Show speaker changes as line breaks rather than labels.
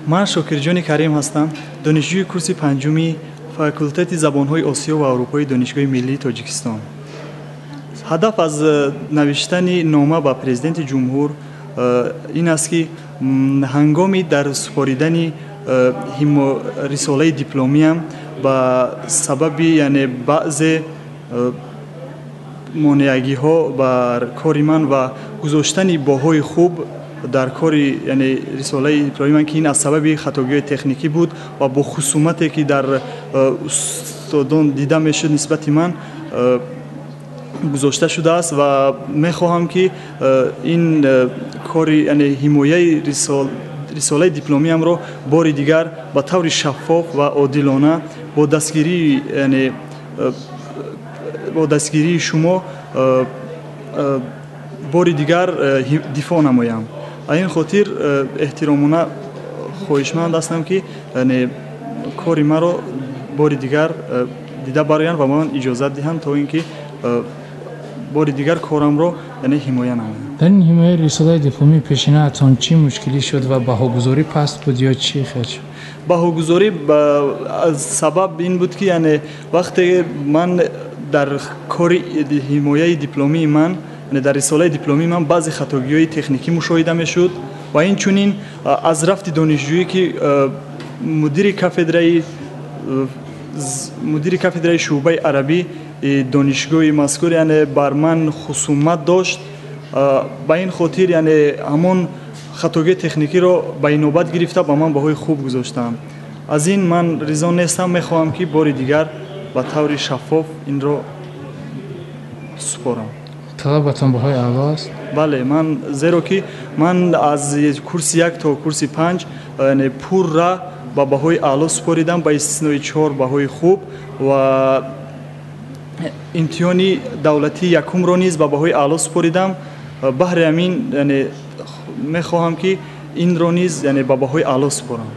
Ман Шокирҷони Карим ҳастам, донишҷӯи курси панҷуми факултети забонҳои Осиё ва Аврупои Донишгоҳи миллии Тоҷикистон. Ҳадаф аз навиштани нома ба президенти ҷумҳур ин аст, ки ҳангоми дар супоридани рисолаи дипломиям ба сабаби, яъне, баъзе монеагиҳо бар кори ман ва гузоштани баҳои хуб дар кори, яъне, рисолаи дипломии ман, ки ин аз сабаби хатогиҳои техникӣ буд ва бо хусумате, ки дар устодон дида мешуд, нисбати ман гузошта шудааст, ва мехоҳам, ки ин кори, яъне ҳимояи рисолаи дипломиямро бори дигар ба таври шаффоф ва одилона бо дастгирии, яъне бо дастгирии шумо бори дигар дифоъ намоям. Аз ин хотир эҳтиромона хоҳишманд ҳастам, ки, яъне, кори маро бори дигар дида бароянд ва ба ман иҷозат диҳанд, то ин ки бори дигар корамро, яъне, ҳимоя намоям.
Дар ин ҳимояи рисолаи дипломии пешинаатон чӣ мушкилӣ шуд ва баҳогузорӣ паст буд ё чӣ хел шуд?
Баҳогузорӣ аз сабаб ин буд, ки, яъне, вақте ман дар кори ҳимояи дипломии ман, яъне дар рисолаи дипломии ман, баъзе хатогиҳои техникӣ мушоҳида мешуд ва инчунин аз рафти донишҷӯӣ, ки мудири кафедраи шӯъбаи арабӣ донишгоҳи мазкур, яъне, бар ман хусумат дошт. Ба ин хотир, яъне, ҳамон хатогии техникиро ба инобат гирифта, ба ман баҳои хуб гузоштаанд. Аз ин ман ризо нестам, мехоҳам, ки бори дигар ба таври шаффоф инро супорам.
Талабатон баҳои аъло аст?
Бале, ман, зеро ки ман аз курси як то курси панҷ, яъне, пурра ба баҳои аъло супоридам, ба истиснои чор баҳои хуб, ва имтиҳони давлатии якумро низ ба баҳои аъло супоридам. Баҳри ҳамин, яъне, мехоҳам, ки инро низ, яъне, ба баҳои аъло супорам.